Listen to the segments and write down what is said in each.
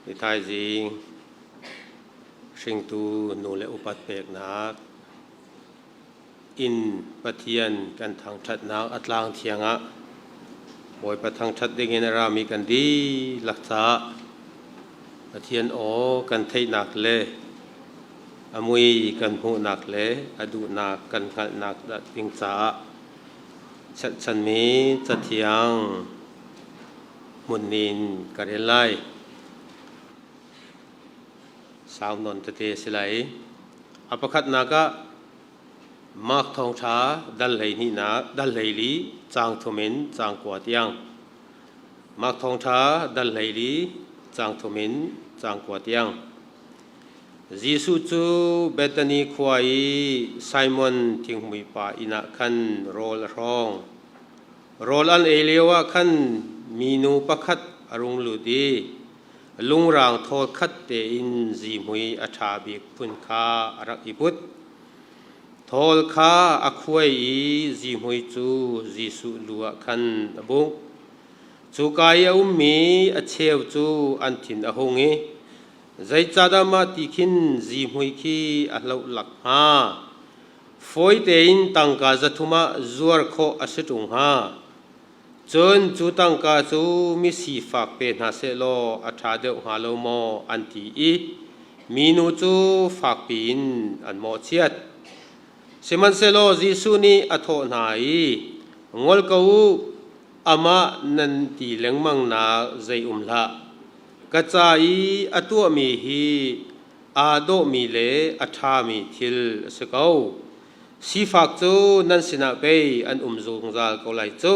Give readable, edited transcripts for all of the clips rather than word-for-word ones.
Ni thaizing hringtu nu le upat peknak inn Pathian kan thangṭhatnak a tlang thiang ah Bawipa thangṭhat dingin a rami kan dihlak caah Pathian aw kan theihnak le a mui kan hmuhnak le a duhnak kan hngalhnak ding caah cherhchanmi Cathiang hmun in ka rel lai. Sau nawn tete a si lai. A pakhatnak ah Mark thawngṭha dal hleihnihnak dal hleili caang thum in caang kua tiang. Mark thawngṭha dal hleili caang thum in caang kua tiang. Jesuh cu Bethany khua i Simon thinghmui pa inn ah khan rawl a hrawng. Rawl an ei lioah khan minu pakhat a rung lut i lungrang thawl khat tein zihmui a ṭha bik phun kha a rak i put. Thawl kha a khuai i zihmui cu Jesuh lu ah khan a bungh. Cuka i a ummi a cheu cu an thin a hung i, Zeicahdah mah ti khin zihmui khi a hloh lak hnga? Fawi tein tangka 300 ah zuar khawh a si ṭung hnga. Cun cu tangka cu misifak pe hna sehlaw a ṭha deuh hnga lo maw an ti i minu cu fakpi in an mawhchiat. Sihmanhsehlaw Jesuh nih a thawh hna i, Ngol ko u, amah nan ti lengmang nak zei um hlah. Ka ca i a tuahmi hi aa dawhmi le a ṭhami thil a si ko. Sifak cu nan sinah pei an um zungzal ko lai cu.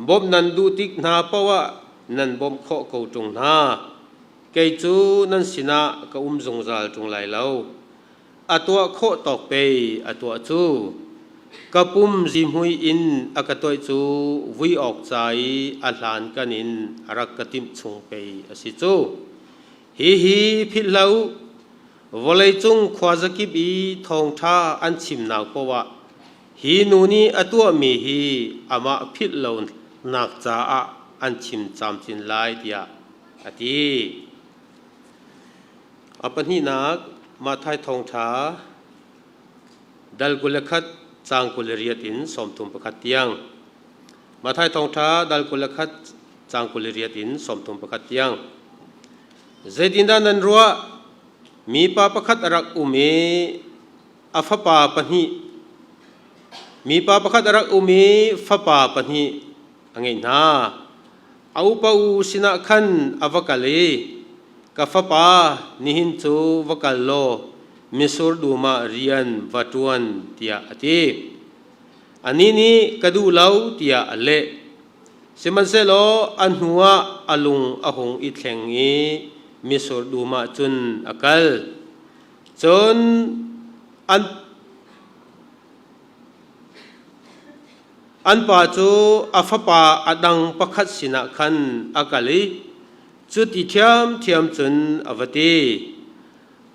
Bawmh nan duh tik hna paoh ah nan bawmh khawh ko ṭung hna. Kei cu nan sinah ka um zungzal ṭung lai lo. A tuah khawh tawk pei a tuah cu. Ka pum zihmui in a ka toih cu vui awk ca i a hlankan in a rak ka timh chung pei a si cu. Hihi philh hlah u, vawleicung khuazakip i thawngṭha an chimnak paoh ah hi nu nih a tuahmi hi amah philh lonak caah an chim camcin lai tiah a ti. A pahnihnak Matthai thawngṭha dal 21 caang 28 in 31 tiang. Matthai thawngṭha dal 21 caang 28 in 31 tiang. Zeitindah nan ruah? Mipa pakhat a rak um i a fapa pahnih mipa pakhat a rak um i fapa pahnih a ngeih hna. A upa u sinah khan a va kal i, Ka fapa, nihin cu va kal law mitsur dum ah rian va ṭuan, tiah a ti. Anih nih, Ka duh lo, tiah a leh. Sihmanhsehlaw a hnuah a lung a hung i thleng i mitsur dum ah cun a kal. Cun an pa cu a fapa a dang pakhat sinah khan a kal i cuti ṭhiamṭhiam cun a va ti.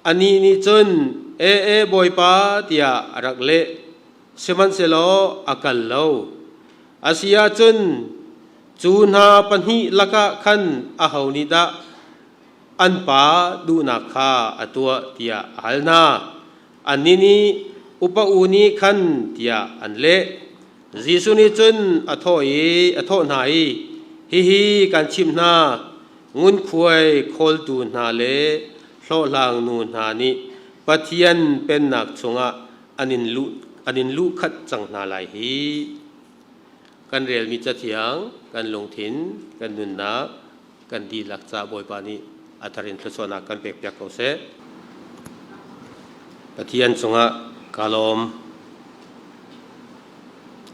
Anih nih cun, E e bawipa, tiah a rak leh. Sihmanhsehlaw a kal lo. A si ahcun cu hna pahnih lakah khan aho nih dah an pa duhnak kha a tuah tiah a hal hna. Annih nih upa u nih khan tiah an leh. Jesuh nih cun a thawh i a thawh hna i, Hihi kan chimh hna, ngunkhuai khawltu hna le hlawhhlangnu hna nih Pathian Pennak chungah an in luh khat cang hna lai hi. Kan relmi cathiang, kan lungthin, kan nunnak, kan dihlak ca Bawipa nih a thar in thluachuahnak kan pekpiak ko seh. Pathian cungah kaa lawm.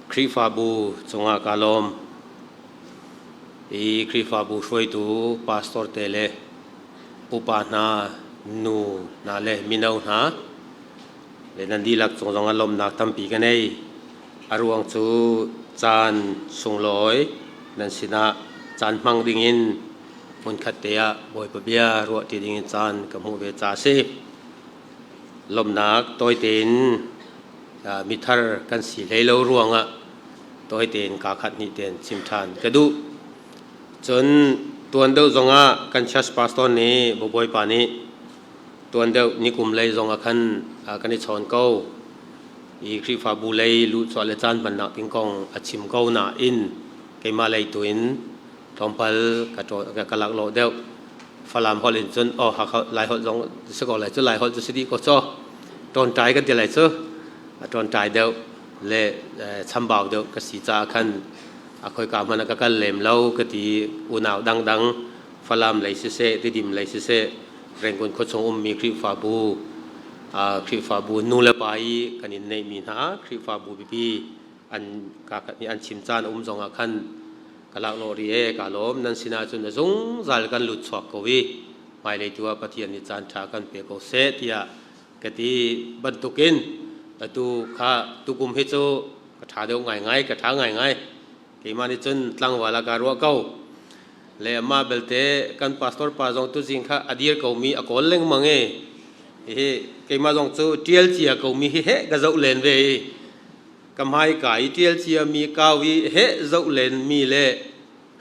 Khrihfabu cungah kaa lawm. Hi Khrihfabu hruaitu pastor te le upa hna, nu hna le mino hna le nan dihlak cung zongah lawmhnak tampi ka nei. A ruang cu caan sunglawi nan sinah caan hmang dingin hmunkhat te ah Bawipa bia ruah ti dingin caan ka hmuh ve ca a si. Lawmhnak tawi tein mithar kan si hlei lo ruangah tawi tein kaa khat hnih tein chim ṭhan ka duh. Cun Tuan deuh zongah kan church pastor nih bawipa nih tuan deuh nikum lei zong ah khan kan i chawn ko. I Khrihfabu lei luhchuah le caan hmannak ding kong a chim ko nain keimah lei tu in tlawmpal ka laklawh deuh. Falam holh in cun oh Hakha Lai holh zong si ko lai cu, Lai holh cu si dih ko caw. Ṭawnṭai kan ti lai cu. A ṭawnṭai deuh le chambau deuh ka si caah khan a khoika hmanh ah ka kal lem lo ka ti. Unau dangdang Falam lei siseh, Tidim lei siseh, Rangoon khuachung ummi Khrihfabu, Khrihfabu nu le pa i kan in neihmi hna Khrihfabu pipi an ka an chim caan a um zong ah khan ka laklawh rih e. Ka lawm. Nan sinah cun a zungzal kan lut chuak ko i hmailei tu ah Pathian nih caan ṭha kan pe ko seh tiah ka ti bantukin atu kha tukum hi cu ka ṭha deuh ngaingai, ka ṭha ngaingai. Keimah nih cun tlangval ah kaa ruah ko. Le amah belte kan pastor pa zong tuzing kha a dir komi a kawl lengmang i hihi keimah zong cu ṭial cia komi hi heh ka zoh len ve i ka hmaika i ṭial ciami kau i heh zoh lenmi le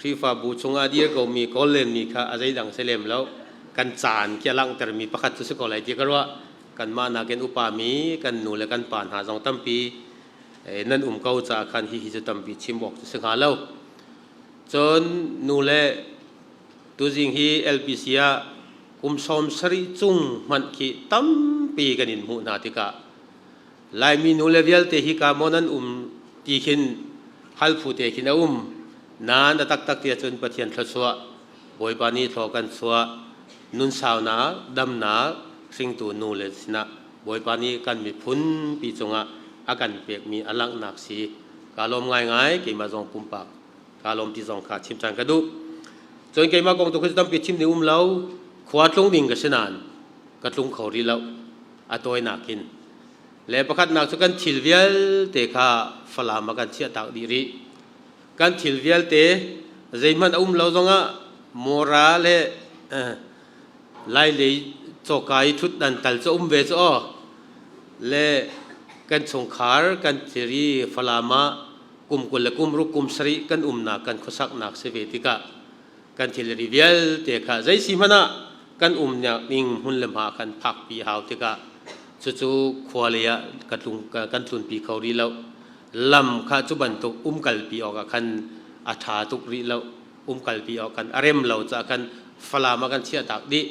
Khrihfabu chungah a dir komi kawl lenmi kha a zeidang si lem lo. Kan caan khi a langhtermi pakhat cu si ko lai ti ka ruah. Kanmah nakin upami kan nu le kan pa hna zong tampi nan um ko caah khan hihi cu tampi chim awk cu si hnga lo. Cun nu le tuzing hi LPC ah kum 70 cung hmanh khi tampi kan in hmuh hna tikah Laimi nu le vialte hi ka maw nan um ti khin hal phu te khin a um. Nain a taktak ti ahcun Pathian thluachuah, Bawipa nih thlaw kan chuah, nun saunak, damnak hringtu nu le sinah Bawipa nih kan miphun pi cungah a kan pekmi a langhnak si. Kaa lawm ngaingai. Keimah zong pumpak kaa lawm ti zong kha chim ṭhan ka duh. Cun keimah kong tu khi tampi chim ding um lo. Khua tlung ding ka si nain ka tlung kho rih lo. A tawinak in. Le pakhatnak cu kan thil vialte kha Falam ah kan chiahtak dih rih. Kan thil vialte zeihmanh a um lo zongah mora le Lailei cawka i ṭhutdan tal cu a um ve cu aw. Le kan chungkhar kan thiri Falam ah kum 20 le kum ruk kum sarih kan umnak, kan khuasaknak si ve tikah kan thilri vialte kha zei si hmanh ah kan umnak ning hmun le hma khan phakpi hau tikah cucu khua lei ah kan tlunpi kho rih lo. Lam kha cu bantuk umkalpi awk ah khan a ṭha tuk rih lo. Umkalpi awk kan a rem lo caah khan Falam ah kan chiahtak dih.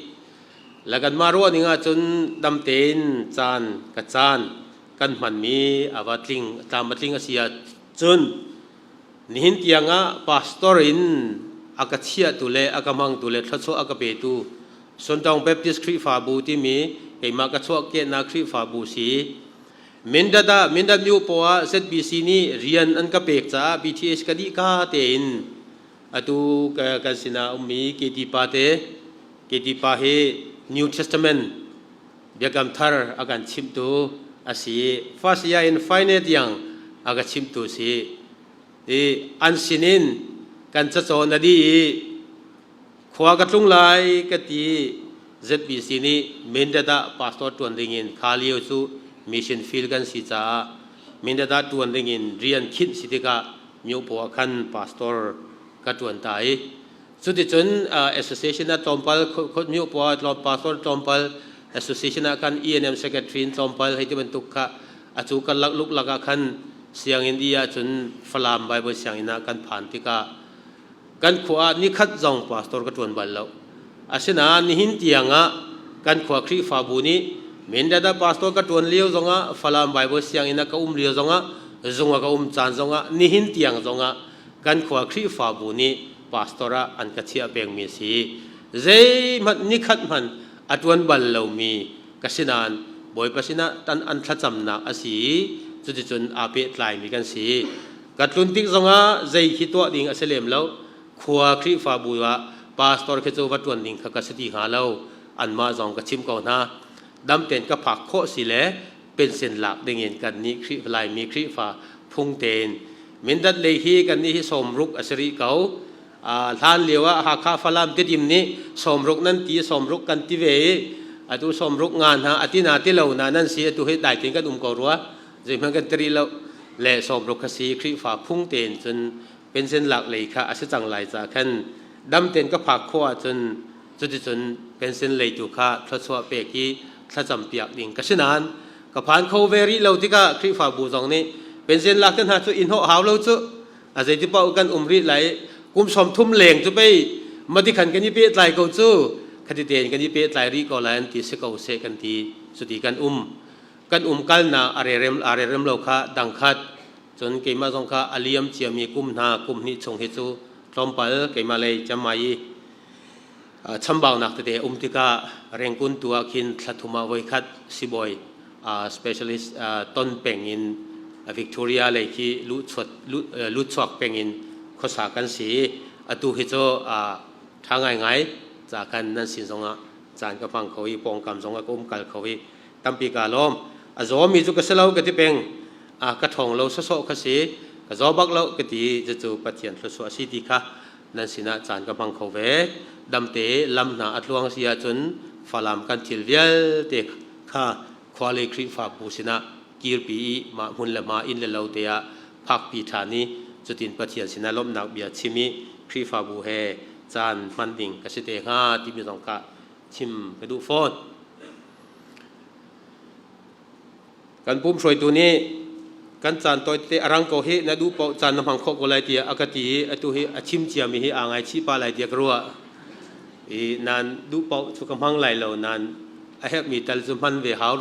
Le kanmah ruah ning ahcun dam tein caan ka caan kan hmanmi a va tling tlam a tling a si ahcun nihin tiang ah pastor in a ka chiahtu le a ka hmangtu le thluachuah a ka petu Suntong Baptist Khrihfabu timi keimah ka chuahkehnak Khrihfabu si. Mindat ah Mindat myo paw ah ZBC nih rian an ka pek caah BTH ka dih ka tein atu kan sinah ummi KT pa te, KT pa hi New Testament Biakam Thar a kan chimhtu a si. First year in final tiang a ka chimhtu si. I an sinin kan cacawn a dih i khua ka tlung lai ka ti. ZBC nih Mindat ah pastor ṭuan dingin kha lio cu mission field kan si caah Mindat ah ṭuan dingin rian khinh si tikah myopaw ah khan pastor ka ṭuan ta i cuticun association ah tlawmpal, myopaw ah pastor tlawmpal, association ah khan ENM secretary in tlawmpal hei ti bantuk kha acu kan lak luk lak ah khan sianginn i ahcun Falam Bible sianginn ah kan phan tikah kan khua ah nikhat zong pastor ka ṭuan bal lo. Asinain nihin tiang ah kan khua Khrihfabu nih Mindada pastor ka ṭuan lio zongah, Falam Bible sianginn ah ka um lio zongah, zung ah ka um caan zongah, nihin tiang zongah kan khua Khrihfabu nih pastor ah an ka chiah pengmi a si. Zeihmanh nikhat hmanh a ṭuan bal lomi ka si nain Bawipa sinah tan an thlacamnak a si i cuticun aa pehtlaimi kan si. Ka tlun tik zongah zei khi tuah ding a si lem lo. Khua Khrihfabu ah pastor khi cu va ṭuan ding kha ka si ti hnga lo. Anmah zong ka chim ko hna. Dam tein ka phak khawh si le pension lak dingin kan nih Khrihfa Laimi Khrihfa phung tein Mindat lei hi kan nih hi 60 a si rih ko. Hlan lio ah Hakha Falam Tedim nih 60 nan ti, 60 kan ti ve i atu 60 nga hna a ti na ti lo na nan si. Atu hi dai tein kan um ko rua. Zeihmanh kan ti rih lo le 60 kha si. Khrihfa phung tein cun pension lak lei kha a si cang lai ca khan. Dam tein ka phak khawh ahcun cuticun pension leitu kha thluachuah pek i thlacam piak ding ka si nain ka phan kho ve rih lo tikah Khrihfabu zong nih pension lak te hna cu i hnawh hau lo cu a zeiti paoh kan um rih lai kum 30 leng cu pei mati khan kan i pehtlai ko cu khati tein kan i pehtlai rih ko lai an ti si ko seh kan ti cuti kan um kan umkalnak a rerem a rerem lo kha dangkhat cun keimah zong kha a liam ciami kum hna kum hnih chung hi cu tlawmpal keimah lei camai i chambaunak tete um tikah rengkun tu ah khin thla thum ah voikhat sibawi specialist ton peng in Victoria lei khi lut chuak peng in khuasa kan si. Atu hi cu ṭha ngaingai ca kan nan sin zongah caan ka hmang kho i pawngkam zongah ka um kal kho i tampi ka lawm. A zawmi cu ka si lo ka ti peng, a ka ṭhawng lo sawsawh ka si, ka zaw bak lo ka ti. Cucu Pathian thluachuah a si ti kha nan sinah caan ka hmang kho ve. Damte lam hna a tluang si ahcun Falam kan thil vialte kha khualei Khrihfabu sinah kirpi i mah hmun le hma inn le lo te ah phakpi ṭhan i cutin Pathian sinah lawmhnak bia chim i Khrihfabu he caan hman ding ka si te hnga timi zong kha chim ka duh fawn. Kan pum hruaitu nih kan caan tawite a rang ko hi, na duh paoh caan na hmang khawh ko lai tiah a ka ti i atu hi a chim ciami hi aa ngaichih pah lai tiah ka ruah. I nan duh paoh cu ka hmang lai lo nan a herhmi tal cu hman ve hau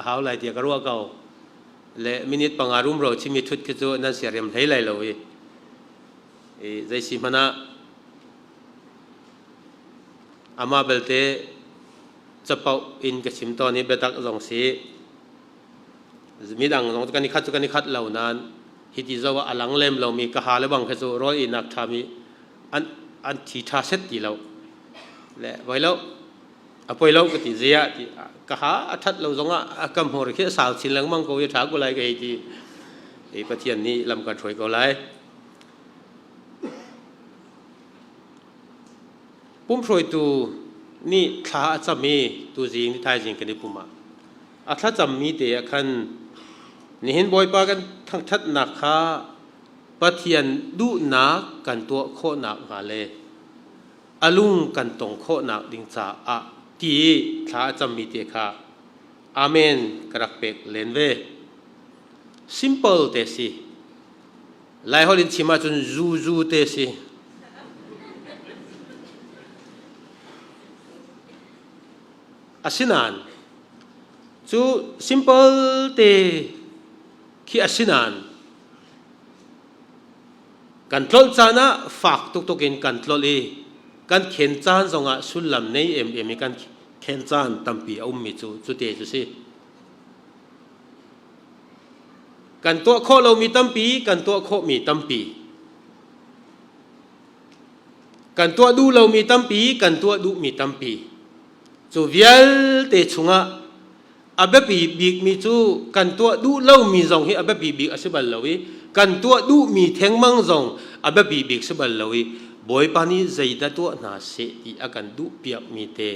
hau lai tiah ka ruah ko. Le minute 5 rumro chimi thut khi cu nan siarem hlei lai lo i zei si hmanh ah amah belte capoh in ka chim tawn i biatak zong si midang zong kan i khat cu kan i khat lo nain hiti zo ah a lang lem lomi ka ha le bang kha cu rawl einak ṭhami an an thi ṭha set ti lo le voi lo a poi lo ka ti ziah ti ka ha a ṭhat lo zongah a ka hmur khi a sau chin lengmang ko i ṭha ko lai ka hei ti i Pathian nih lam kan hruai ko lai. Pumhruaitu nih thla a cam i tuzing ni thaizing kan i pum ah a thlacammi te ah khan nihin Bawipa kan thangṭhatnak kha Pathian duhnak kan tuah khawhnak hnga le a lung kan tong khawhnak ding caah ti thla a cammi te kha amen ka rak pek len ve. Simple te si. Laiholh in chim ahcun zuzu te si. Asinain cu simple te khi asinain kan tlolh caan ah fak tuktuk in kan tlolh i kan khen caan zongah sullam nei emem i kan khen caan tampi a ummi cu cute cu si. Kan tuah khawh lomi tampi, kan tuah khawhmi tampi. Kan tuah duh lomi tampi, kan tuah duhmi tampi. Cu vialte chungah a biapi bikmi cu kan tuah duh lomi zong hi a biapi bik a si bal lo i kan tuah duhmi thengmang zong a biapi bik si bal lo i Bawipa nih zeidah tuah hna seh ti a kan duhpiakmi te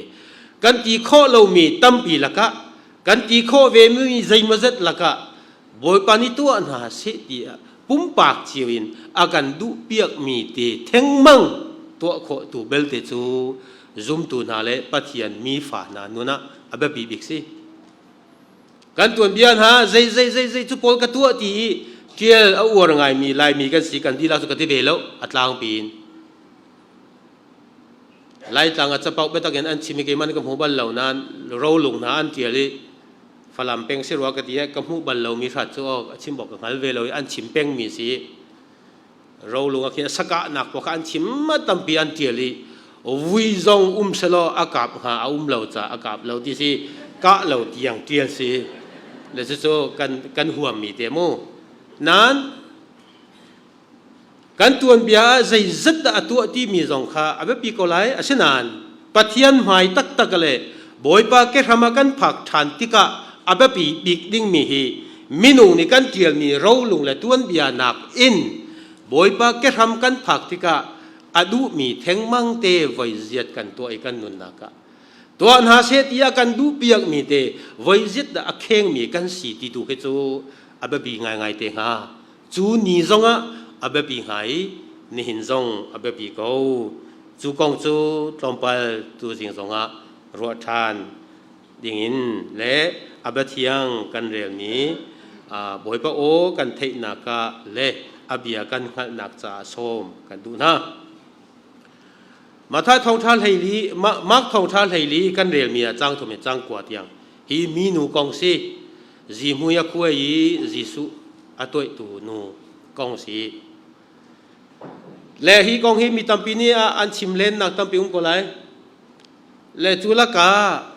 kan ti khawh lomi tampi lakah kan ti khawh vemi zeimawzat lakah Bawipa nih tuah hna seh tiah pumpak cio in a kan duhpiakmi te thengmang tuah khawh tu belte cu zumtu hna le Pathian mi fa hna nun ah a biapi bik si. Kan tuanbia hna zei zei zei zei cu pawl ka tuah ti i tial a uar ngaimi Laimi kan si kan dihlak cu ka ti ve lo a tlangpi in. Laitlang ah capauk biatak in an chim i keimah nih ka hmu bal lo nain rolung hna an ṭial i Falam peng si rua ka ti i ka hmuh bal lomi hrat cu aw a chim awk ka hngal ve lo i an chim pengmi si. Rolung ah khin a sakahnak paoh kha an chim tampi an ṭial i vui zong um selaw a kap hnga a um lo ca a kap lo ti si kah lo tiang ṭial si. Le cucu kan kan huammi te mu. Nain Kan tuanbia ah zeizat dah a tuah timi zong kha a biapi ko lai. Asinain Pathian hmai taktak le Bawipa kehram ah kan phak ṭhan tikah a biapi bik dingmi hi minung nih kan ṭialmi rolung le tuanbia nakin Bawipa kehram kan phak tikah a duhmi thengmang te voi ziat kan tuah i kan nunnak ah tuah hna seh tiah kan duhpiakmi te voi ziat dah a khengmi kan si ti tu khi cu a biapi ngaingai te hnga. Cu ni zongah a biapi hnga i nihin zong a biapi ko. Cu kong cu tlawmpal tuzing zongah ruah ṭhan dingin le a biathiang kan relmi Bawipa aw kan theihnak ah le a bia kan hngalhnak caah sawm kan duh hna. Matthai thawngṭha hleili Mark thawngṭha hleili kan relmi ah caang thum in caang kua tiang hi minu kong si zihmui a khuai i Jesuh a tuaihtu nu kong si. Le hi kong hi mi tampi nih an chim lennak tampi um ko lai. Le cu lakah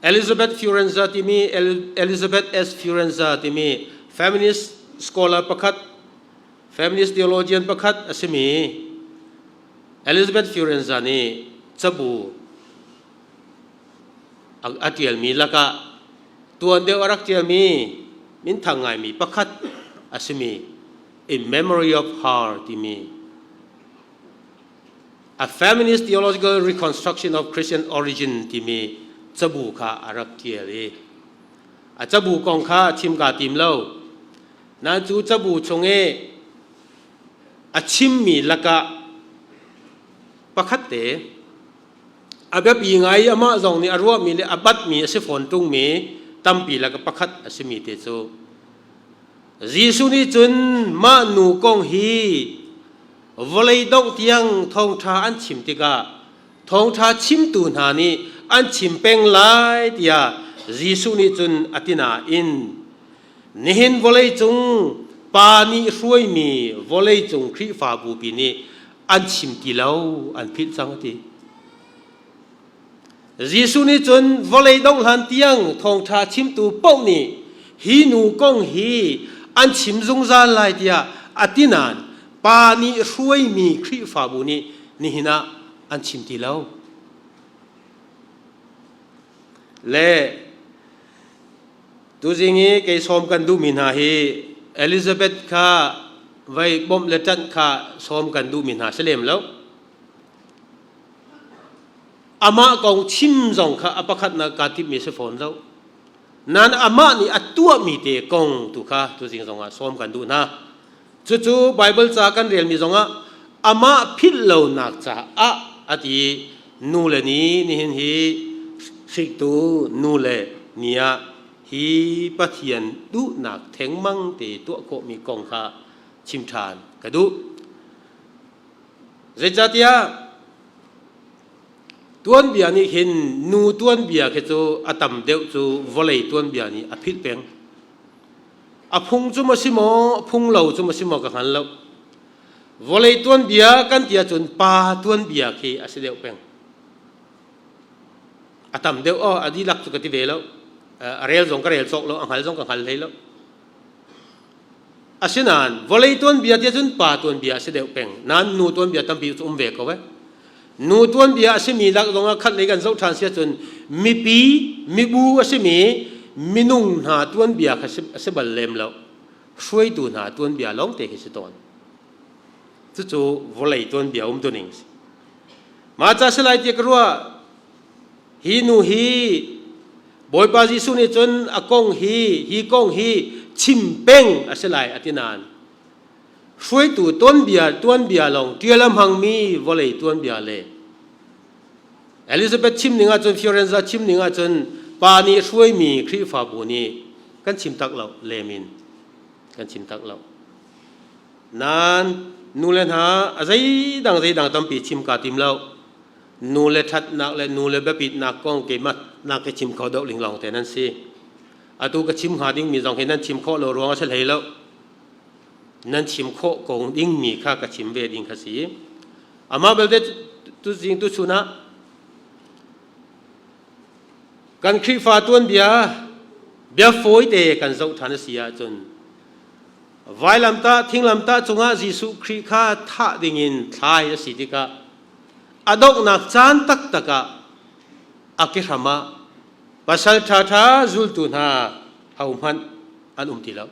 Elizabeth Fiorenza timi Elizabeth S. Fiorenza timi feminist scholar pakhat, feminist theologian pakhat a simi Elizabeth Fiorenza nih cabu a ṭialmi lakah tuan deuh a rak ṭialmi minthang ngaimi pakhat a simi In Memory of Her timi A Feminist Theological Reconstruction of Christian Origin timi cabu kha a rak ṭial i a cabu kong kha chim kaa tim lo. Nain cu cabu chung i a chimmi lakah pakhat te a biapi ngai i amah zong nih a ruahmi le a batmi a si fawn ṭungmi tampi lakah pakhat a simi te cu Jesuh nih cun mah nu kong hi vawlei dongh tiang thawngṭha an chim tikah thawngṭha chimtu hna nih an chim peng lai tiah Jesuh nih cun a ti nain nihin vawleicung pa nih hruaimi vawleicung Khrihfabu pi nih an chim ti lo an philh cang a ti. Jesuh nih cun vawlei dongh hlan tiang thawngṭha chimtu paoh nih hi nu kong hi an chim zungzal lai tiah a ti nain pa nih hruaimi Khrihfabu nih nihin ah an chim ti lo. Le tuzing i kei sawm kan duhmi hna hi Elizabeth kha vei bawmh le ṭanh kha sawm kan duhmi hna si lem lo. Amah kong chim zong kha a pakhatnak kaa timhmi si fawn lo. Nain amah nih a tuahmi te kong tu kha tuzing zongah sawm kan duh hna. Cucu Baibal ca kan relmi zongah amah philh lonak caah a ti nu le ni nihin hi hringtu nu le ni ah hi Pathian duhnak thengmang te tuah khawhmi kong kha chim ṭhan ka duh. Zeicahtiah tuanbia nih hin nu tuanbia khi cu a tam deuh cu vawlei tuanbia nih a philh peng. A phung cu maw si maw, phung lo cu maw si maw ka hngal lo. Vawlei tuanbia kan ti ahcun pa tuanbia khi a si deuh peng. A tam deuh aw, a dihlak cu ka ti ve lo. A rel zong ka rel cawk lo, a hngal zong ka hngal hlei lo. Asinain vawlei tuanbia tiah cun pa tuanbia a si deuh peng. Nain nu tuanbia tampi cu um ve ko eh. Nu tuanbia a simi lak zongah khat lei kan zoh ṭhan si ahcun mipi, mibu a simi minung hna tuanbia kha a si bal lem lo. Hruaitu hna tuanbia lawngte khi si tawn. Cucu vawlei tuanbia um tuning si. Mah ca si lai tiah ka ruah. Hi nu hi Bawipa Jesuh nih cun a kong hi hi kong hi chim peng a si lai a ti nain hruaitu tuanbia tuanbia lawng ṭial a hmangmi vawlei tuanbia le Elizabeth chim ning ahcun Fiorenza chim ning ahcun pa nih hruaimi Khrihfabu nih kan chim tak lo lem in kan chim tak lo nain nu le hna a zeidang zeidang tampi chim kaa tim lo. Nu le ṭhatnak le nu le biapitnak kong keimah nak ka chim kho deuh ling lawng te nan si. Atu ka chim hnga dingmi zong hi nan chim khawh lo ruang a si hlei lo. Nan chim khawh ko dingmi kha ka chim ve ding kha si. Amah belte tuzing tuchun ah kan Khrihfa tuanbia bia fawi te kan zoh ṭhan a si ahcun vailamtah thinglamtah cungah Jesuh Khrih kha thah dingin thlai a si tikah A donghnak caan taktak ah a kehram ah pasal ṭhaṭha zultu hna hohmanh an um ti lo.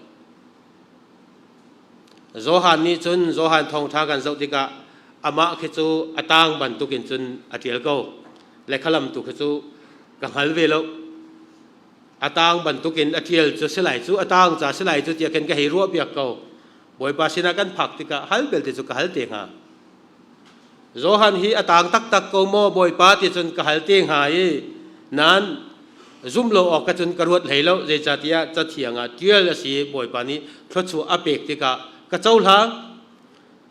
Johan nih cun Johan thawngṭha kan zoh tikah amah khi cu a tang bantukin cun a ṭial ko. Le khalam tu khi cu ka hngal ve lo. A tang bantukin a ṭial cu si lai cu a tang ca si lai cu tiah khin ka hei ruah piak ko. Bawipa sinah kan phak tikah hal belte cu ka hal te hnga. Johan hi a tang taktak ko maw Bawipa ti cun ka hal te hnga i nain zum lo awk ka cun ka ruat hlei lo, zeicahtiah Cathiang ah ṭial a si. Bawipa nih thluachuah a pek tikah ka cohlang.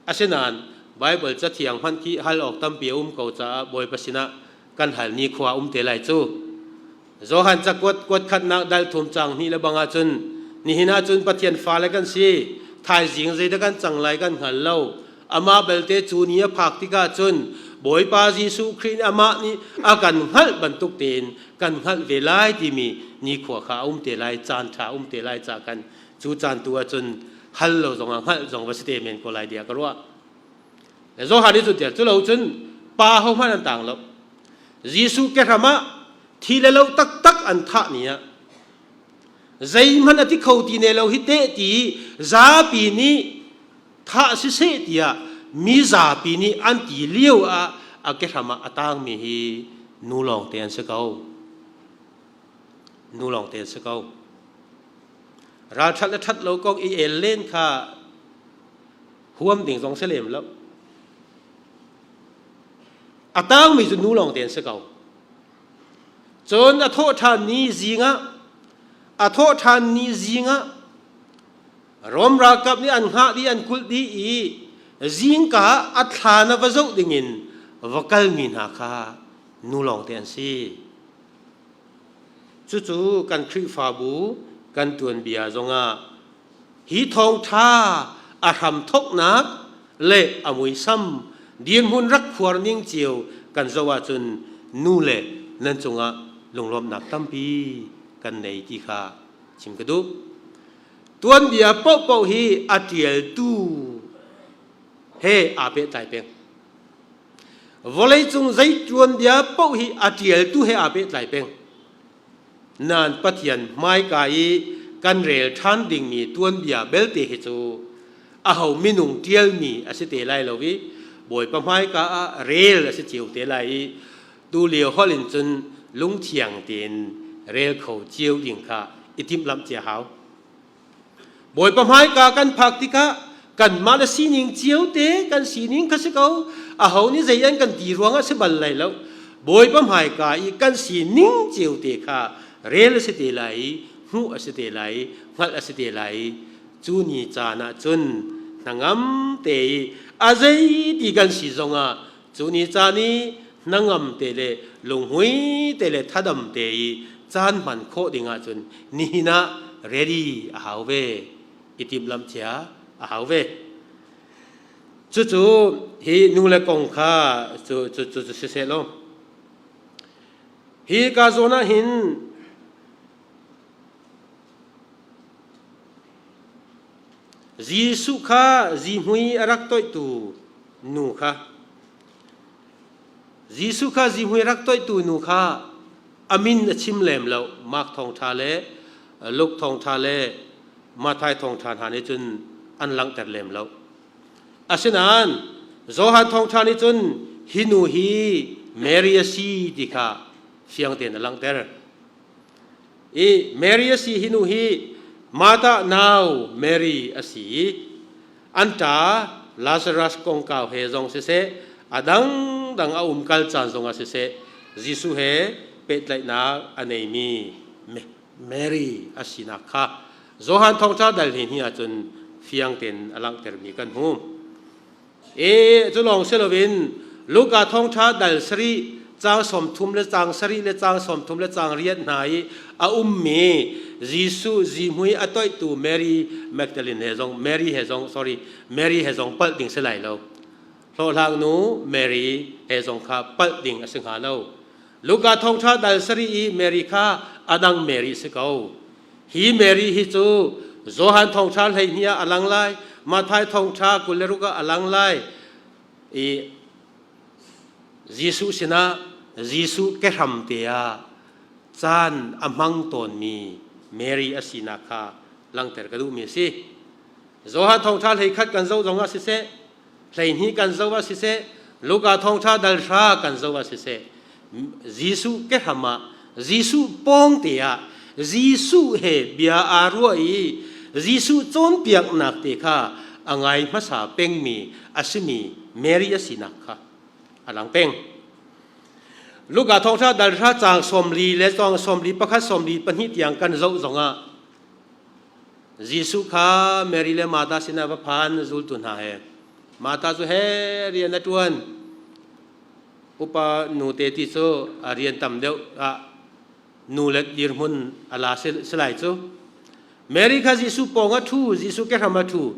Asinain Baibal Cathiang hmanh khi hal awk tampi a um ko caah Bawipa sinah kan hal ni khua um te lai cu. Johan cakuat kuat khatnak dal thum caang hnih le bang ahcun, nihin ahcun Pathian fale kan si, thaizing zeidah kan cang lai kan hngal lo. Amah belte cu ni a phak tikah cun Bawipa Jesuh Khrih nih amah nih a kan hngalh bantuk tein kan hngalh ve lai timi nikhua kha a um te lai, caan ṭha a um te lai ca kan cu caan tu ahcun hal lo zongah hngalh zong va si te men ko lai tiah ka ruah. Johan nih cun tiah cu lo cun pa ho hmanh an tang lo. Jesuh kehram ah thi le lo taktak an thah ni ah zeihmanh a ti kho ti ne lo hi teh ti zapi nih thah siseh tiah mi zapi nih an ti lio ah a kehram ah a tangmi hi nu lawng te an si ko. Nu lawng te an si ko. Ralṭhat le ṭhat lo kong i el len kha huam ding zong si lem lo. A tangmi cu nu lawng te an si ko. Cun a thawh ṭhan ni zing ah a thawh ṭhan ni zing ah Rom ralkap nih an hngah dih, an kulh dih i zingka a thla na va zoh dingin va kalmi hna kha nu lawng te an si. Cucu kan Khrihfabu kan tuanbia zongah hi thawngṭha a hramthawknak le a muisam dirhmun rak khuar ning cio kan zoh ahcun nu le nan cungah lunglawmhnak tampi kan nei ti kha chim ka duh. Tuanbia paohpaoh hi a ṭialtu he aa pehtlai peng. Vawleicung zei tuanbia paoh hi a ṭialtu he aa pehtlai peng. Nain Pathian hmaika i kan rel ṭhan dingmi tuanbia belte hi cu aho minung ṭialmi a si te lai lo i Bawipa hmaika ah rel a si cio te lai i tulio holh in cun lungthiang tein rel kho cio ding kha i timhlamh cia hau. Bawipa hmaika kan phak tikah kanmah le sining cio te kan sining kha si ko, aho nih zei an kan ti ruangah si bal lai lo. Bawipa hmaika i kan sining cio te kha rel a si te lai i hmuh a si te lai i hngalh a si te lai i cu ni caan ah cun hnangam te i a zei ti kan si zongah cu ni caan i hnangam te le lunghmui te le thadam te i caan hman khawh ding ahcun nihin ah ready a hau ve, i timhlamh cia a hau ve. Cucu hi nu le kong kha cu cu cu cu siseh law hi ka zawn ah hin Jesuh kha zihmui a rak toihtu nu kha Jesuh kha zihmui rak toihtu nu kha a min a chim lem lo. Mark thawngṭha le Luke thawngṭha le Matthai thawngṭha hna nih cun an langhter lem lo. Asinain Johan thawngṭha nih cun hi nu hi Mary a si ti kha fiang tein a langhter. I Mary a si, hi nu hi Martha nau Mary a si i an ṭa Lazarus kongkau he zong siseh, a dangdang a umkal caan zongah siseh, Jesuh he pehtlaihnak a neimi Mary a sinak kha Johan thawngṭha dal hi hni ahcun fiang tein a langhtermi kan hmu. E cu lawng si loin Luka thawngṭha dal sarih caang 30 le caang sarih le caang 30 le caang riat hna i a ummi Jesuh zihmui a toihtu Mary Magdalene he zong, Mary he zong, sorry, Mary he zong palh ding si lai lo. Hlawhhlang nu Mary he zong kha palh ding a si hnga lo. Luka thawngṭha dal sarih i Mary kha a dang Mary si ko. Hi Mary hi cu Johan thawngṭha 12 ah a lang lai, Matthai thawngṭha 26 ah a lang lai i Jesuh sinah Jesuh kehram te ah caan a hmang tawnmi Mary a sinak kha langhter ka duhmi a si. Johan thawngṭha 11 kan zoh zongah siseh, 12 kan zoh ah siseh, Luka thawngṭha dal hra kan zoh ah siseh, Jesuh kehram ah, Jesuh pawngte ah Jesuh he bia aa ruah i Jesuh cawnpiaknak te kha a ngai hmasa pengmi a simi Mary a sinak kha. A lang peng. Luka thawngṭha dal hra caang 40 le caang 41 42 tiang kan zoh zongah Jesuh kha Mary le Martha sinah va phan zultu hna he Martha cu he rian a ṭuan. Upa nute ti cu a rian tam deuh ah nu le dirhmun a la si lai cu. Mary kha Jesuh pawng a ṭhu, Jesuh kehram a ṭhu.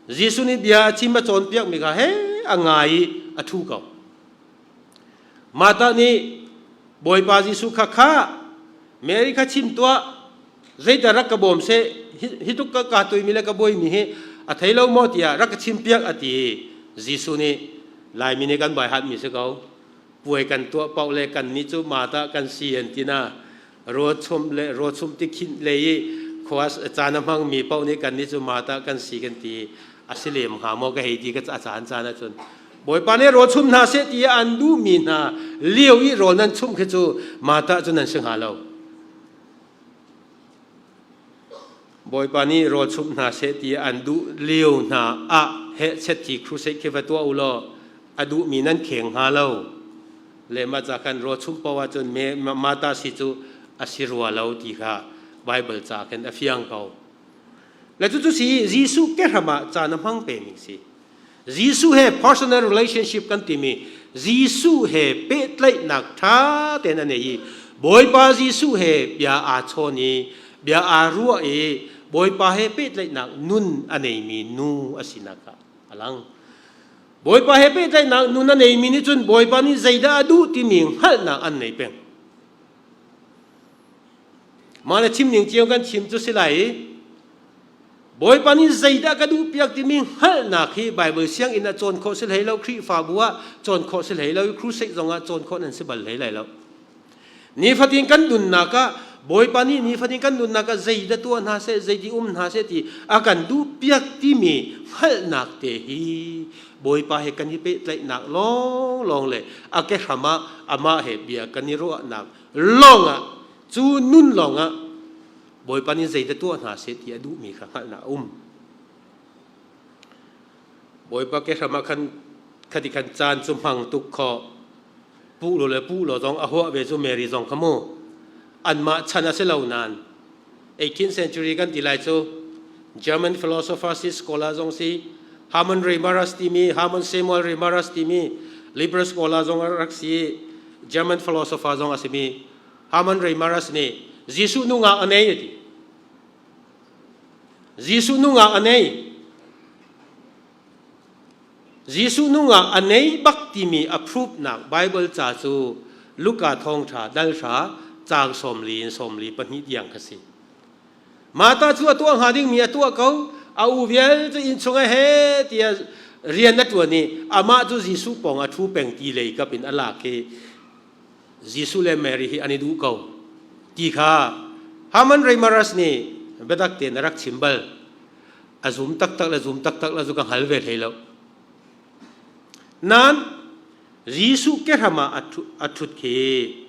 Jesuh nih bia a chim a cawnpiakmi kha he a ngai i a ṭhu ko. Martha nih Bawipa Jesuh kha kha Mary kha chim tuah, zeidah rak ka bawm seh, hi tuk ka kaa tuimi le ka buaimi hi a thei lo maw tiah rak ka chimpiak a ti. Jesuh nih Laimi nih kan baihatmi si ko. Puai kan tuah paoh le kannih cu Martha kan si an ti na. Rawchum le rawchum ti khinh lei i khua caan a hmangmi paoh nih kannih cu Martha kan si kan ti. A si lem hnga maw ka hei ti ka a caan caan ahcun Bawipa nih rawl chum hna seh ti an duhmi hna lio i rawl nan chumh khi cu Martha cu nan si hnga lo. Bawipa nih rawl chumh hna seh ti an duh lio hna ah heh chet thi crusade khi va tuah u law a duhmi nan kheng hnga lo. Le mah ca khan rawl chumh paoh ahcun Martha si cu a si rua lo ti kha Bible ca khin a fiang ko. Le cucu si Jesuh kehram ah caan a hmang pemi si. Jesuh he personal relationship kan timi Jesuh he pehtlaihnak ṭha tein a nei i Bawipa Jesuh he bia aa chawn i bia aa ruah i Bawipa he pehtlaihnak nun a neimi nu a sinak ah a lang. Bawipa he pehtlaihnak nun a neimi nih cun Bawipa nih zeidah a duh timi hngalhnak an nei peng. Mah le chim ning cio kan chim cu si lai i Bawipa nih zeidah ka duh piak timi hngalhnak hi Bible sianginn ah cawn khawh si hlei lo, Khrihfabu ah cawn khawh si hlei lo, crusade zong ah cawn khawh nan si bal hlei lai lo. Nifatin kan nunnak ah Bawipa nih nifatin kan nunnak ah zeidah tuah hna seh, zeiti um hna seh ti a kan duh piak timi hngalhnak te hi Bawipa he kan i pehtlaihnak lawnglawng le a ke hram ah amah he bia kan i ruahnak lawngah cu nun lawngah Bawipa nih zeidah tuah hna seh ti a duhmi kha hngalhnak a um. Bawipa ke hram ah khan khati khan caan cu hmang tuk khaw pu lo le pu lo zong a huah ve cu Mary zong kha mu anmah chan a si lo nain 18th century kan ti lai cu German philosopher si scholar zong si Hermann Reimarus timi Hermann Samuel Reimarus timi liberal scholar zong rak si German philosopher zong a simi Hermann Reimarus nih Jesuh nungak a nei a ti. Jesuh nungak a nei. Jesuh nungak a nei bak timi a proof nak Bible ca cu Luka thawngṭha dal hra caang 40 in 42 tiang kha si. Martha cu a tuah hnga dingmi a tuah ko. A u vialte inn chung he tiah rian a ṭuan i amah cu Jesuh pawng a ṭhu peng ti lei kap in a lak i Jesuh le Mary hi an i duh ko ti kha Haman Reimaras nih biatak tein a rak chim bal. A zum taktak le zum taktak le zu ka hngal ve hlei lo. Nain Jesuh kehram ah a ṭhut khi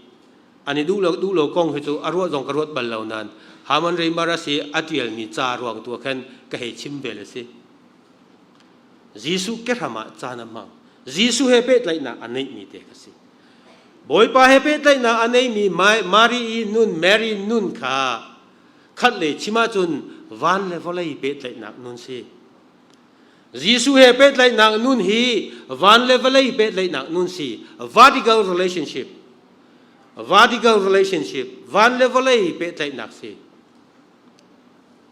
an i duh lo duh lo kong hi cu a ruah zong ka ruat bal lo nain Haman Reimaras hi a ṭialmi ca ruang tu ah khan ka hei chim ve le si. Jesuh kehram ah caan a hmang. Jesuh he pehtlaihnak a neihmi te kha si. Bawipa he pehtlaihnak a neimi Mary i nun Mary nun kha khat le chim ahcun van le vawlei pehtlaihnak nun si. Jesuh he pehtlaihnak nun hi van le vawlei pehtlaihnak nun si. Vertical relationship. Vertical relationship. Van le vawlei pehtlaihnak si.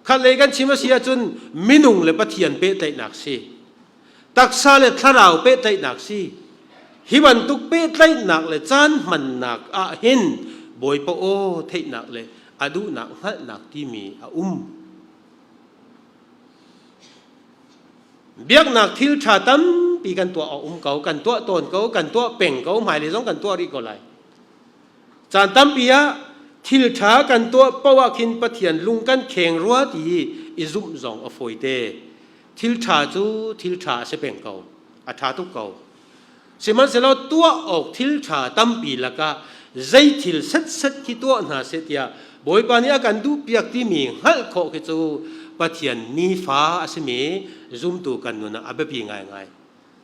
Khatlei kan chim a si ahcun minung le Pathian pehtlaihnak si. Taksa le thlarau pehtlaihnak si. Hi bantuk pehtlaihnak le caan hmannak ah hin Bawipa aw theihnak le a duhnak hngalhnak timi a um. Biaknak thil ṭha tampi kan tuah a um ko, kan tuah tawn ko, kan tuah peng ko, hmailei zong kan tuah rih ko lai. Caan tampi ah thil ṭha kan tuah paoh ah khin Pathian lung kan kheng rua ti i zumh zong a fawite. Thil ṭha cu thil ṭha a si peng ko. A ṭha tuk ko. Sihmanhsehlaw tuah awk thil ṭha tampi lakah zei thil setset khi tuah hna seh tiah Bawipa nih a kan duhpiak timi hngalh khawh khi cu Pathian nifa a simi zumtu kan nun ah a biapi ngaingai.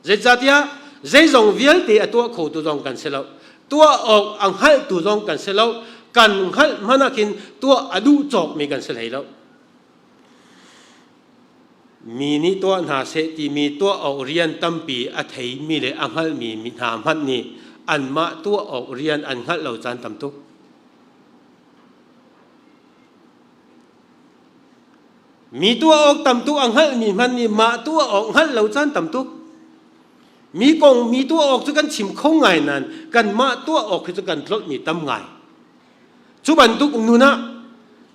Zeicahtiah Zeizong vialte a tuah khotu zong kan si lo. Tuah awk a hngalhtu zong kan si lo. Kan hngalh hmanh ah khin tuah a duh cawkmi kan si hlei lo. Mi nih tuah hna seh timi tuah awk rian tampi a theimi le a hngalhmi mi hna hmanh nih anmah tuah awk rian an hngalh lo caan tam tuk. Mi tuah awk tam tuk a hngalhmi hmanh nih mah tuah awk hngalh lo caan tam tuk. Mi kong mi tuah awk cu kan chim kho ngai nain kanmah tuah awk hi cu kan tlolhmi tam ngai. Cu bantuk nun ah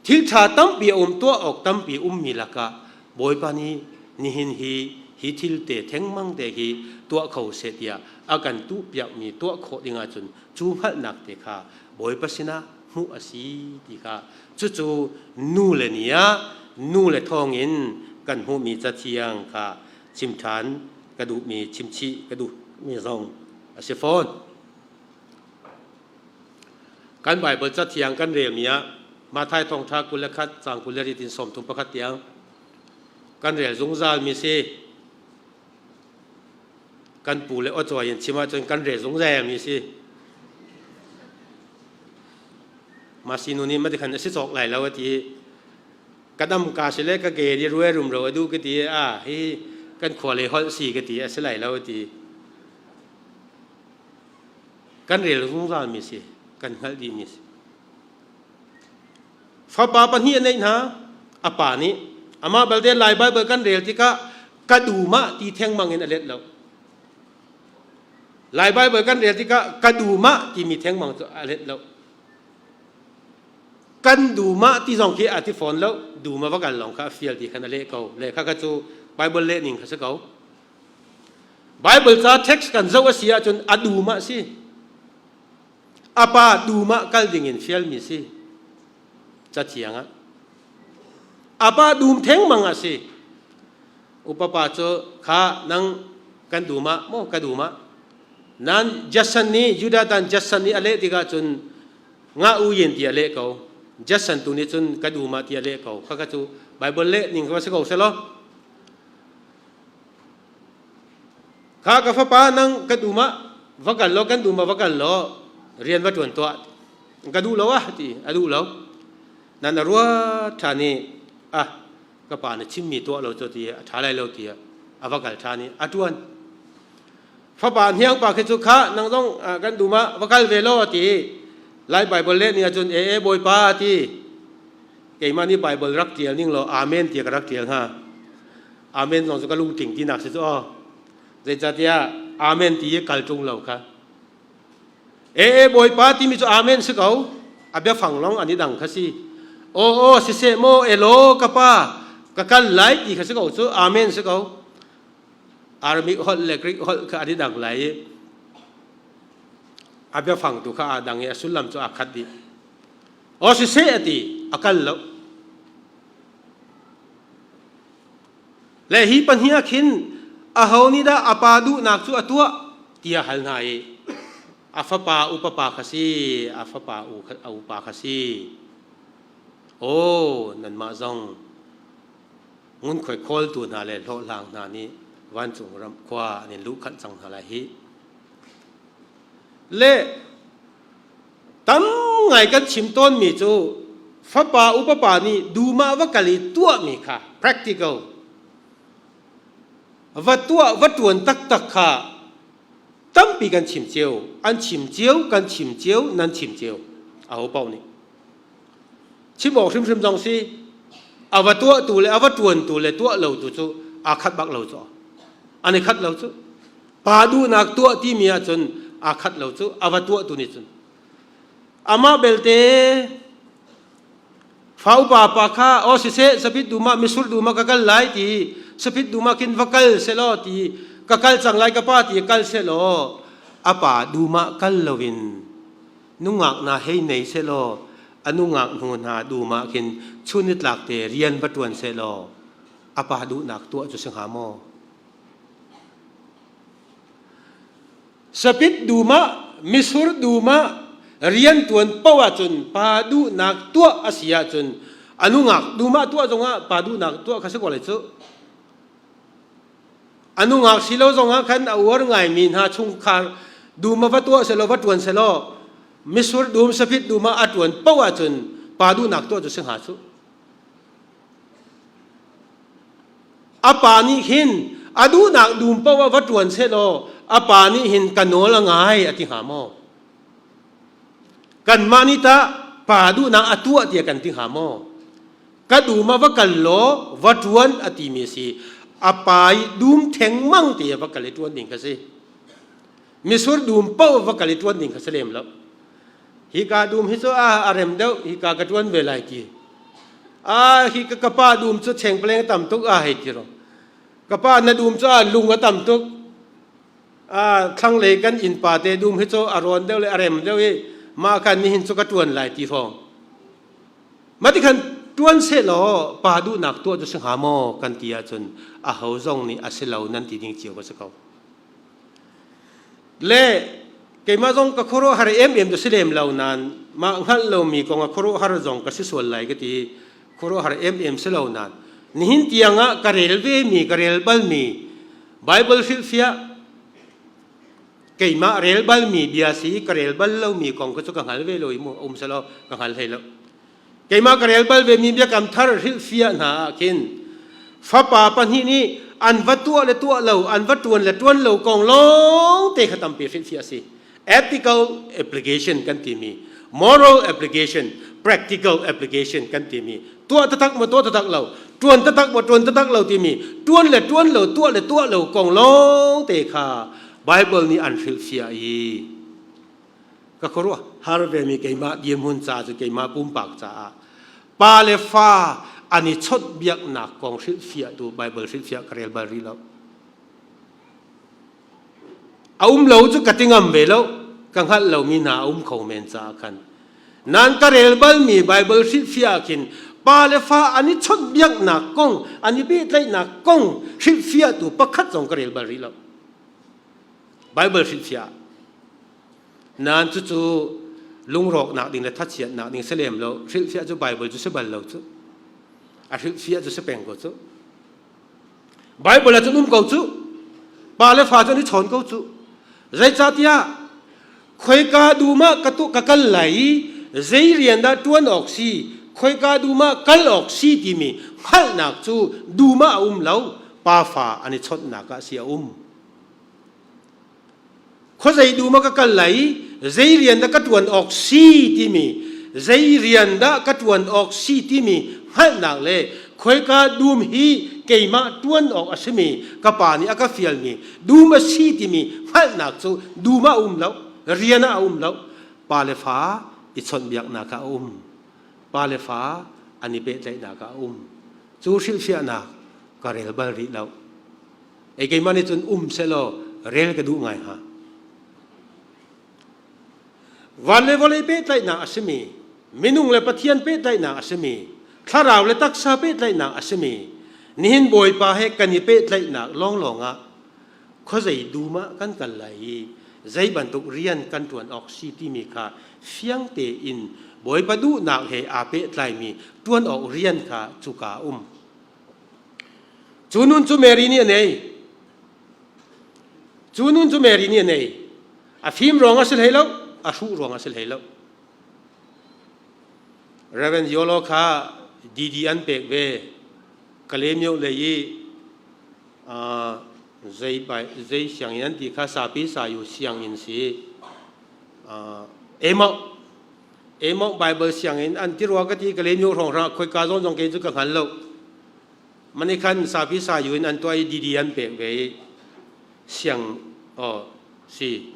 thil ṭha tampi a um tuah awk tampi ummi lakah Bawipa nih nihin hi hi thil te thengmang te hi tuah kho seh tiah a kan tuhpiakmi tuah khawh ding ahcun cu hngalhnak te kha Bawipa sinah hmuh a si ti kha cucu nu le ni ah nu le thawngin kan hmuhmi cathiang kha chim ṭhan ka duhmi chimchih ka duhmi zong a si fawn. Kan Baibal cathiang kan relmi ah Matthai thawngṭha 21 caang 28 in 31 tiang kan rel zungzalmi si. Kan pu le awcawi in chim ahcun kan rel zungzalmi si. Mah sinu nih mati khan a si cawk lai lo a ti. Ka dam ka si le ka ke di rue rumro a duh ka ti a hi kan khua le holh si ka ti a si lai lo a ti. Kan rel zungzalmi si, kan hngalh dihmi si. Fapa pahnih a neih hna, a pa nih amah balte Lai Baibal kan rel tikah ka dumah ti thengmang in a let lo. Lai Baibal kan rel tikah ka dumah timi thengmang cu a let lo. Kan dumah ti zong khi a ti fawn lo, duma va kal lawng kha a fial ti khan a leh ko. Le kha kha cu Bible leh ning kha si ko. Bible ca text kan zoh a si ahcun a dum ah si. A pa dum ah kal ding in fialmi si. Cathiang ah. A pa dum thengmang ah si. Upa pa cu kha nang kan dum ah maw ka dum ah nan Jason nih Judah dan Jason nih a leh tikah cun nga u yin ti a leh ko. Jason tu nih cun ka dum ah ti a leh ko. Kha kha cu Bible leh ning kha si ko selaw. Kha ka fapa nang ka dum ah va kal law kan dum ah va kal law rian va ṭuan tuah ka duh lo ah ti a duh lo nan a ruat ṭhan i ah ka pa na chimmi tuah lo cu ti a ṭha lai lo ti a va kal ṭhan i a ṭuan fapa hniang pa khi cu kha nang zong kan dum ah va kal ve law ti Lai Bible leh nih ahcun e e bawipa ti keimah nih Bible rak ṭial ning law amen tiah ka rak ṭial hnga Amen zong cu ka lungtling tinak si cu aw. Zeicahtiah amen ti i kal ṭung lo kha. E e Bawipa timi cu amen si ko. A biafang lawng an i dang kha si. Aw aw siseh maw elaw ka pa ka kal lai ti kha si ko cu amen si ko. Aramaic holh le Greek holh kha an i dang lai i a biafang tu kha aa dang i a sullam cu aa khat dih. Aw siseh a ti a kal lo. Le hi pahnih ah khin aho nih dah a pa duhnak cu a tuah tiah hal hna i a fapa upa pa kha si a fapa u a upa kha si aw nanmah zong ngunkhuai khawltu hna le hlawhhlang hna nih vancung ram khua an in luhkhanh cang hna lai hi le Tam ngai kan chim tawnmi cu fapa upa pa nih dum ah va kal i tuahmi kha practical va tuah va ṭuan taktak kha tampi kan chim cio an chim cio kan chim cio nan chim cio aho paoh nih chim awk hrimhrim zong si a va tuahtu le a va ṭuantu le tuah lotu cu aa khat bak lo cu an i khat lo cu Pa duhnak tuah timi ahcun aa khat lo cu a va tuahtu nih cun. Amah belte fa upa pa kha aw siseh sapit dum ah misur dum ah ka kal lai ti sapit dum ah khin va kal selaw ti ka kal cang lai ka pa ti kal selaw a pa dum ah kal loin nungak na hei nei selaw a nungak hnu hna dum ah khin chun nitlak te rian va tuan selaw a pa duhnak tuah cu si hnga maw? Sapit dum ah misur dum ah riantuan paoh ahcun pa duhnak tuah a si ahcun a nungak dum ah tuah zongah pa duhnak tuah kha si ko lai cu. A nungak si lo zongah khan a uar ngaimi hna chungkhar dum ah va tuah selaw va ṭuan selaw misur dum safit dum ah a ṭuan paoh ahcun pa duhnak tuah cu si hnga cu. A pa nih hin a duhnak dum paoh ah va ṭuan sehlaw a pa nih hin ka nawl a ngai a ti hnga maw? Kanmah nih tah pa duhnak a tuah tiah kan ti hnga maw? Ka dum ah va kal law va ṭuan a timi a si. A pa i dum thengmang te ah va kal i ṭuan ding kha si. Misur dum paoh va kal i ṭuan ding kha si lem lo. Hika dum hi cu a rem deuh, hika ka ṭuan ve lai ti. A hi ka ka pa dum cu chengpaleng a tam tuk a hei ti ro. Ka pa na dum cu a lung a tam tuk. A thlanglei kan innpa te dum hi cu a rawn deuh le a rem deuh i mah khan nihin cu ka ṭuan lai ti hrawng. Mah ti khan ṭuan sehlaw pa duhnak tuah cu si hnga maw kan ti ahcun aho zong nih a si lo nan ti ding cio ka si ko. Le keimah zong ka khuaruahhar emem cu si lem lo nain mah hngalh lomi kong ah khuaruahhar zong ka si sual lai ka ti. Khuaruahhar emem si lo nain nihin tiang ah ka rel vemi ka rel balmi Bible hrilhfiah keimah rel balmi bia si ka rel bal lomi kong kha cu ka hngal ve lo i mu um selaw ka hngal hlei lo. Keimah ka rel bal vemi biakam thar hrilhfiah hna ah khin fapa pahnih nih an va tuah le tuah lo, an va ṭuan le ṭuan lo kong lawngte kha tampi hrilhfiah a si. Ethical application kan timi, moral application, practical application kan timi, tuah taktak maw tuah taktak lo, ṭuan taktak maw ṭuan taktak lo timi, ṭuan le ṭuan lo, tuah le tuah lo kong lawngte kha Bible nih an hrilhfiah i ka khuaruah har vemi keimah dirhmun ca cu keimah pumpak caah pa le fa an i chawnhbiaknak kong hrilhfiahtu Bible hrilhfiah ka rel bal rih lo. A um lo cu ka ti ngam ve lo. Ka hngalh lomi hna a um kho men caah khan. Nan ka rel balmi Bible hrilhfiah ah khin pa le fa an i chawnhbiaknak kong, an i pehtlaihnak kong hrilhfiahtu pakhat zong ka rel bal rih lo. Bible hrilhfiah. Nain cucu lungrawknak ding le thachiatnak ding si lem lo. Hrilhfiah cu Bible cu si bal lo cu. A hrilhfiah cu si peng ko cu. Bible ah cun um ko cu. Pa le fa cu an i chawn ko cu. Zeicahtiah khoika dum ah ka tu ka kal lai i zei rian dah ṭuan awk si, khoika dum ah kal awk si timi hngalhnak cu dum ah a um lo. Pa fa an i chawnhnak ah si a um. Khuazei dum ah ka kal lai i zei rian dah ka ṭuan awk si timi zei rian dah ka ṭuan awk si timi hngalhnak le khoika dum hi keimah ṭuan awk a simi ka pa nih a ka fialmi dum a si timi hngalhnak cu dum ah a um lo, rian ah a um lo. Pa le fa i chawnhbiaknak ah a um. Pa le fa an i pehtlaihnak ah a um. Cu hrilhfiahnak ka rel bal rih lo. Ei keimah nih cun um sehlaw rel ka duh ngai hnga. Van le vawlei pehtlaihnak a simi, minung le Pathian pehtlaihnak a simi, thlarau le taksa pehtlaihnak a simi, nihin Bawipa he kan i pehtlaihnak lawnglawng ah khuazei dum ah kan kal lai i zei bantuk rian kan ṭuan awk si timi kha fiang tein Bawipa duhnak he aa pehtlaimi ṭuan awk rian kha cuka a um. Cu nun cu Mary nih a nei. Cu nun cu Mary nih a nei. A fim ruang a si hlei lo, a hruh ruang a si hlei lo. Reverend Yolo kha DD an pek ve. Kalemyo lei i zei zei sianginn an ti kha sapi sayu sianginn si. Emau Emau Bible sianginn an ti rua ka ti Kalemyo hrawng hrang khoika zawn zong kei cu ka hngal lo. Mani khan sapi sayu in an tuah i didi an pek ve i siang oh si.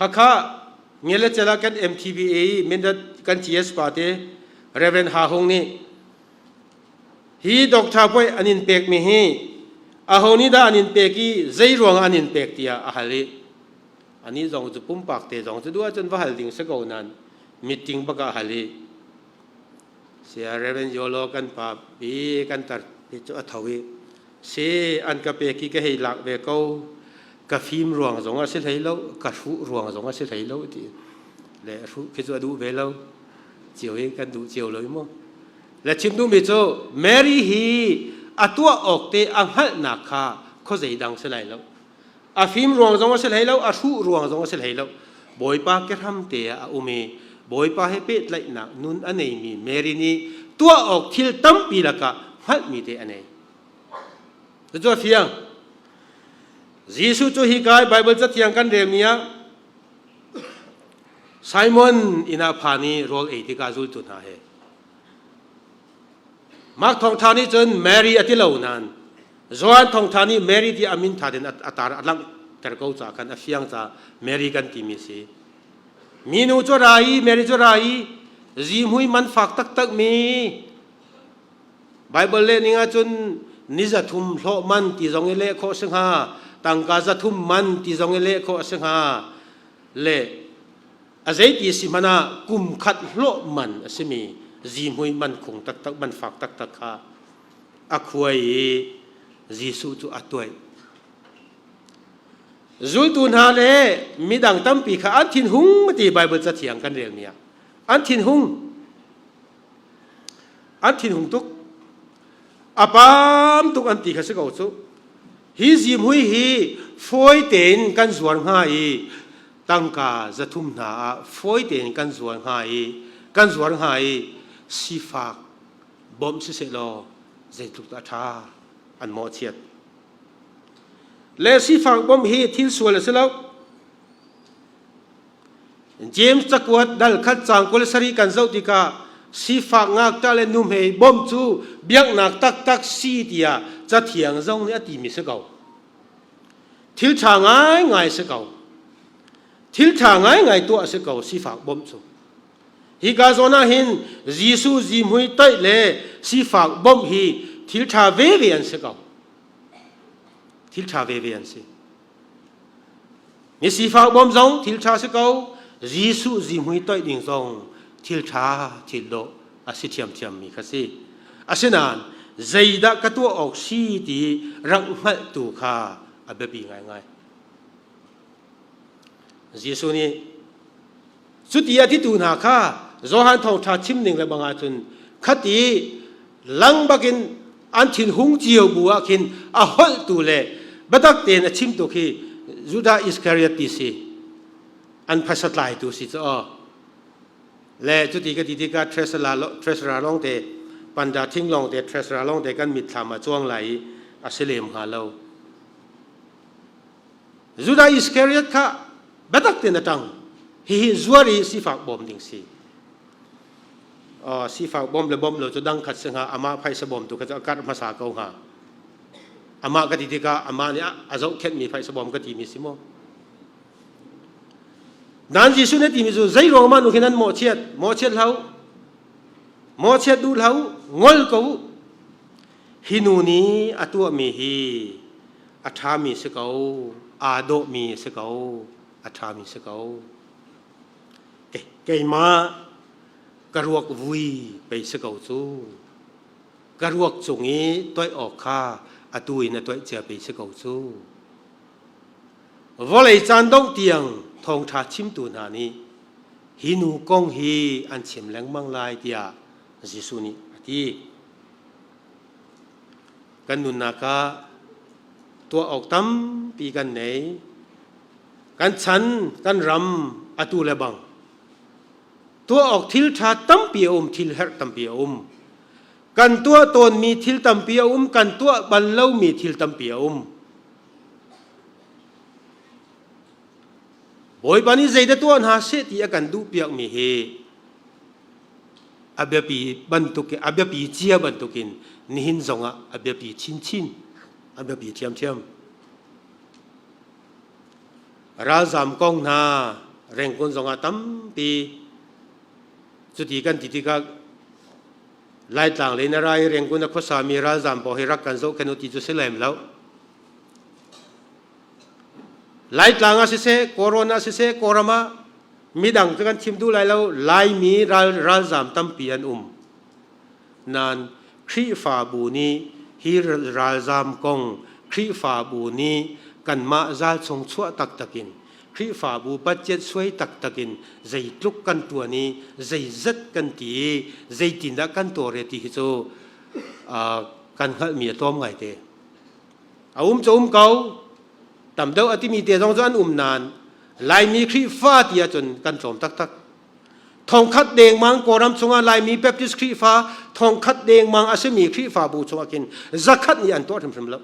Hakha ngele cela kan MTBA i mindat kan GS pa te Reverend Ha Hung nih hi doctor poi an in pek mi hi aho nih dah an in pek i zei ruang an in pek tiah a hal i ani zong cu pumpak te zong cu duh ahcun va hal ding si ko nan meeting bak ah hal i Saya Reverend Yolo kan pa bi kan tar pi cu a tho i si an ka pek i ka hei lak ve ko ka fim ruang zong a si hlei lo ka hruh ruang zong a si hlei lo ti le hruh khi cu a duh ve lo cio i kan duh cio lo mu le chim duhmi cu Mary hi a tuah awk te a hngalhnak kha. Khuazei dang si lai lo. A fim ruang zong a si hlei lo, a hruh ruang zong a si hlei lo. Bawipa kehram te ah a um i Bawipa he pehtlaihnak nun a neimi Mary nih tuah awk thil tampi lakah hngalhmi te a nei. Cucu a fiang. Jesuh cu hi kai Bible cathiang kan relmi ah Simon inn ah phan i rawl ei tikah zultu hna he Mark thawngtha nih cun Mary a ti lo nain Johan thawngtha nih Mary ti a min tha in a tar a langhter ko ca khan a fiang ca Mary kan timi si. Minu cu ra i Mary cu ra i zihmui man fak taktak mi Bible leh ning ahcun ni 300 hlawh man ti zong i leh khawh si hnga, tangka 300 man ti zong i leh khawh a si hnga. Le a zeiti si hmanh ah kum khat hlawh man a simi zihmui man khung taktak man fak taktak kha a khuai i Jesuh cu a tuaih. Zultu hna le midang tampi kha an thinhung ti Bible cathiang kan relmi ah an thinhung. An thinhung tuk. A pam tuk an ti kha si ko cu. Hi zihmui hi fawi tein kan zuar hnga i tangka 300 hna ah fawi tein kan zuar hnga i kan zuar hnga i sifak bawmh siseh law zeitluk dah a ṭha an mawhchiat. Le sifak bawmh hi thil sual a si lo. James cakuat dal khat caang 27 kan zoh tikah sifak ngakṭah le nuhmei bawmh cu biaknak taktak si tiah Cathiang zong nih a timi si ko. Thil ṭha ngaingai si ko. Thil ṭha ngaingai tuah si ko sifak bawmh cu. Hika zawn ah hin Jesuh zihmui toih le sifak bawmh hi thil ṭha veve an si ko. Thil ṭha veve an si. Mi sifak bawm zong thil ṭha si ko. Jesuh zihmui toih ding zong thil ṭha thil dawh a si ṭhiamṭhiammi kha si. Asinain zeidah ka tuah awk si ti rak hngalhtu kha a biapi ngaingai. Jesuh nih cuti a titu hna kha Johan thawngṭha chim ning le bang ahcun khati lang bakin an thinhung cio bu ah khin a holhtu le biatak tein a chimtu khi Judah Iskariot ti si an phaisa tlaitu si cu aw le cuti ka ti tikah treasurer lawng te panda thing lawng te treasurer lawng te kan mitthlam ah cuang lai i a si lem hnga lo. Judah Iskariot kha biatak tein a ṭang. Hihi zuar i sifak bawm ding si. Sifak bawm le bawm lo cu dang khat si hnga, amah phaisa bawm tu kha cu a karh hmasa ko hnga. Amah ka ti tikah amah nih a zohkhenhmi phaisa bawm ka timi si maw? Nan Jesuh nih timi cu zei ruang mah nu khi nan mawhchiat, mawhchiat hlah u. Mawhchiat duh hlah u, ngol ko u. Hi nu nih a tuahmi hi a ṭhami si ko, aa dawhmi si ko, a ṭhami si ko. Keimah ka ruak vui pei si ko cu. Ka ruak cung i toih awk kha atu in a toih cia pei si ko cu. Vawlei caan dongh tiang thawngṭha chimtu hna nih hi nu kong hi an chim lengmang lai tiah Jesuh nih a ti. Kan nunnak ah tuah awk tampi kan nei. Kan chan, kan ram atu le bang. Tuah awk thil ṭha tampi a um, thil herh tampi a um. Kan tuah tawnmi thil tampi a um, kan tuah bal lomi thil tampi a um. Bawipa nih zeidah tuah hna seh ti a kan duhpiakmi hi a biapi bantuk a biapi cia bantukin nihin zongah a biapi chinchin a biapi ṭhiamṭhiam. Ralzam kong hna rengkun zongah tampi cuti kan ti tikah Laitlang le na rai rengkun a khuasami ralzam pawl hi rak kan zohkhenh u ti cu si lem lo. Laitlang ah siseh, Kawlrawn ah siseh, Kawlram ah midang cu kan chim duh lai lo, Laimi ralzam tampi an um. Nain Khrihfabu nih hi ralzam kong Khrihfabu nih kanmah zal chung chuah taktak in Khrihfabu budget suai taktak in zeitluk kan tuan i zeizat kan ti i zeitindah kan tawlre ti hi cu kan hngalhmi a tlawm ngaite. A um cu um ko. Tam deuh a timi te zong cu an um nain Laimi Khrihfa ti ahcun kan tlawm taktak. Thongkhat dengmang Kawlram chungah Laimi Baptist Khrihfa thongkhat dengmang a simi Khrihfabu chungah khin zakhat nih an tuah hrimhrim lo.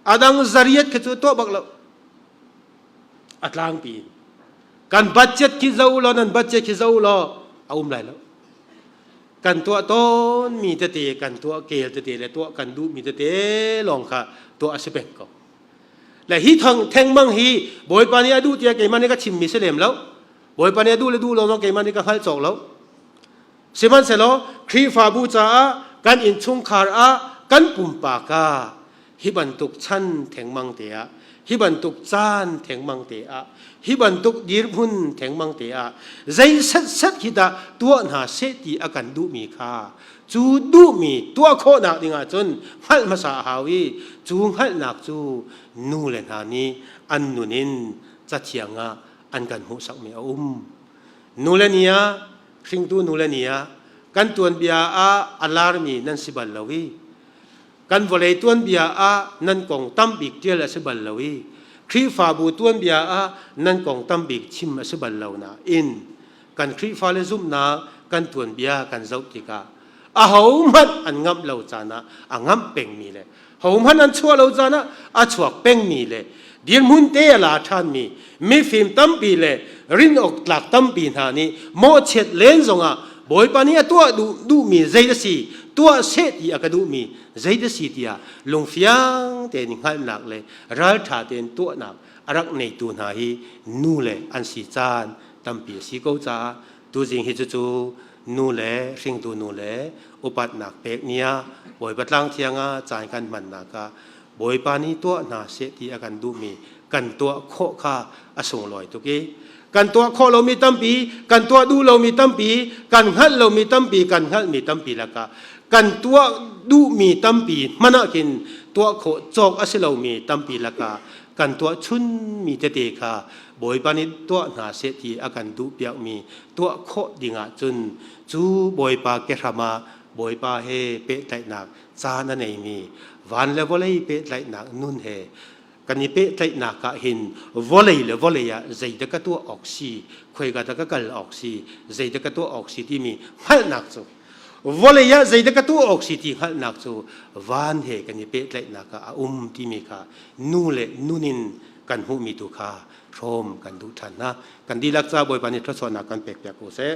A dang zariat khi cu tuah bak lo. A tlangpi in. Kan budget khi zo law nan budget khi zo law a um lai lo. Kan tuah tawnmi tete kan tuah kel tete le tuah kan duhmi tete lawng kha tuah a si peng ko. Le hi thang thengmang hi Bawipa nih a duh tiah keimah nih ka chimmi si lem lo. Bawipa nih a duh le duh lo zong keimah nih ka hngalh cawk lo. Sihmanhsehlaw Khrihfabu caah kan innchungkhar ah kan pumpak ah hi bantuk chan thengmang te ah hi bantuk caan thengmang te ah hi bantuk dirhmun thengmang te ah zei setset hi dah tuah hna seh ti a kan duhmi kha cu duhmi tuah khawhnak ding ahcun hngalh hmasa a hau i cu hngalhnak cu nu le hna nih an nun in cathiang ah an kan hmuhsakmi a um. Nu le ni ah hringtu nu le ni ah kan tuanbia ah a larmi nan si bal lo i kan vawlei tuanbia ah nan kong tambik ṭial a si bal lo i Khrihfabu tuanbia ah nan kong tambik chim a si bal lo nain kan Khrihfa le zumhnak kan tuanbia kan zoh tikah ahohmanh an ngamh lo caan ah a ngamh pengmi le hohmanh an chuah lo caan ah a chuak pengmi le dirhmun te a la ṭhanmi mifim tampi le rin awk tlak tampi hna nih mawhchiat len zongah Bawipa nih a tuah duhmi zei a si tuah seh ti a ka duhmi zei a si tiah lungfiang tein hngalhnak le ralṭha tein tuahnak a rak neitu hna hi nu le an si caan tampi a si ko caah tuzing hi cucu nu le hringtu nu le upatnak pek ni ah Bawipa tlang thiang ah caan kan hmannak ah Bawipa nih tuah hna seh ti a kan duhmi kan tuah khawh kha a sunglawi tuk i kan tuah khawh lomi tampi kan tuah duh lomi tampi kan hngalh lomi tampi kan hngalhmi tampi lakah kan tuah duhmi tampi hmanh ah khin tuah khawh cawk a si lomi tampi lakah kan tuah chunmi tete kha Bawipa nih tuah hna seh ti a kan duhpiakmi tuah khawh dingah cun cu Bawipa kehram ah Bawipa he pehtlaihnak caan a neimi van le vawlei pehtlaihnak nun he kan i pehtlaihnak ah hin vawlei le vawlei ah zeidah ka tuah awk si khoika dah ka kal awk si zeidah ka tuah awk si timi hngalhnak cu vawlei ah zeidah ka tuah awk si ti hngalhnak cu van he kan i pehtlaihnak ah a um timi kha nu le nun in kan hmuhmi tu kha hrawm kan duh ṭhan hna. Kan dihlak ca Bawipa nih thluachuahnak kan pek piak ko seh.